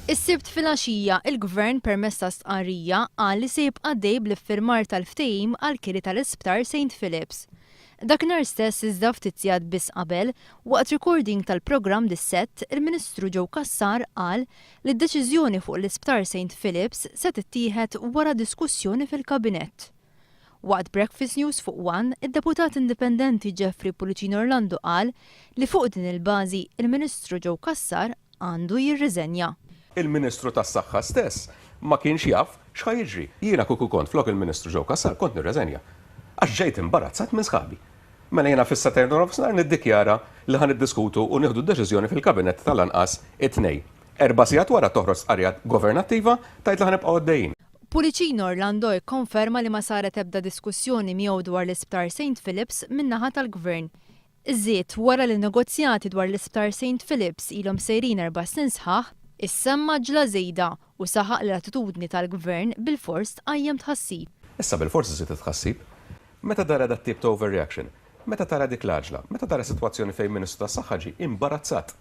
Is-Sibt filgħaxija, il-Gvern permezz ta' stqarrija qal li se jibqa' għaddej bl-iffirmar tal-ftehim għall-kiri tal-Isptar Saint Philips. Dakinhar stess iżda ftit sigħat biss qabel, waqt recording tal-programm Dissett, il-Ministru Joe Cassar qal li d-deċiżjoni fuq l-Isptar Saint Philips se tittieħed wara diskussjoni fil-Kabinett. Waqt Breakfast News fuq one, id-Deputat Indipendenti Jeffrey Pullicino Orlando qal li fuq din il-bażi, il-Ministru Joe Cassar għandu jirriżenja. Il-Ministru tas-Saħħa stess ma kienx jaf x'ħa jiġri. Jiena kieku kont flok il-Ministru Joe Cassar kont nirreżenja. Għax ġejt imbarazzat minn sħabi. Mela jiena fis-sagħtejn u nofsinhar niddikjara li ħa niddiskutu u nieħdu d-deċiżjoni fil-Kabinett tal-anqas it-Tnejn. Erba' sigħat wara toħroġ stqarrija governattiva tgħid li ħa nibqgħu għaddejjin. Pullicino Orlando ikkonferma li ma saret ebda diskussjoni miegħu dwar l-Isptar Saint Philips min-naħa tal-Gvern. Żied, wara li n-negozjati dwar l-Isptar Saint Philips ilhom sejrin erba' snin sħaħ, issemma għaġla żejda u saħaq li l-attitudni tal-Gvern bilfors tqajjem tħassib. Issa bilfors iżid it-tħassib. Meta tara dat-tip ta' overreaction, meta tara dik l-għaġla, meta tara sitwazzjoni fejn Ministru tas-Saħħa ġie imbarazzat.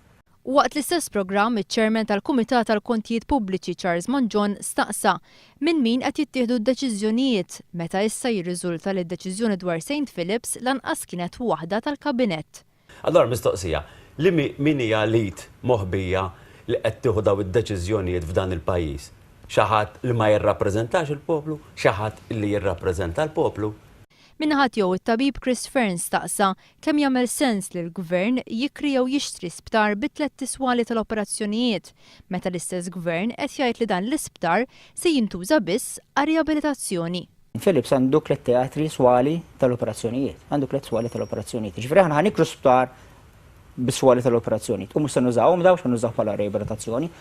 Waqt l-istess programm, iċ-Chairman tal-Kumitat tal-Kontijiet Pubbliċi Charles Mangion staqsa minn min qed jittieħdu d-deċiżjonijiet meta issa jirriżulta li d-deċiżjoni dwar St Philips lanqas kienet waħda tal-Kabinett. Allora mistoqsija, li min hija l-id moħbija li qed tieħu daw id-deċiżjonijiet f'dan il-pajjiż? Xi ħadd li ma jirrappreżentax il-poplu, xi ħadd li jirrappreżenta l-poplu? Min-naħa tiegħu it-tabib Chris Fearne staqsa kemm jagħmel sens li l-gvern jikri jew jixtri sptar bi tliet swali tal-operazzjonijiet meta l-istess gvern qed jgħid li dan l-isptar se jintuża biss għal riabilitazzjoni. Philips għandu tliet teatri swali tal-operazzjonijiet, għandu tliet swali tal-operazzjonijiet. Ġifieri aħna ħa nikru sptar bis-swali tal-operazzjonijiet. U mhux se nużawhom daw, se nużaw bħala riabilitazzjoni.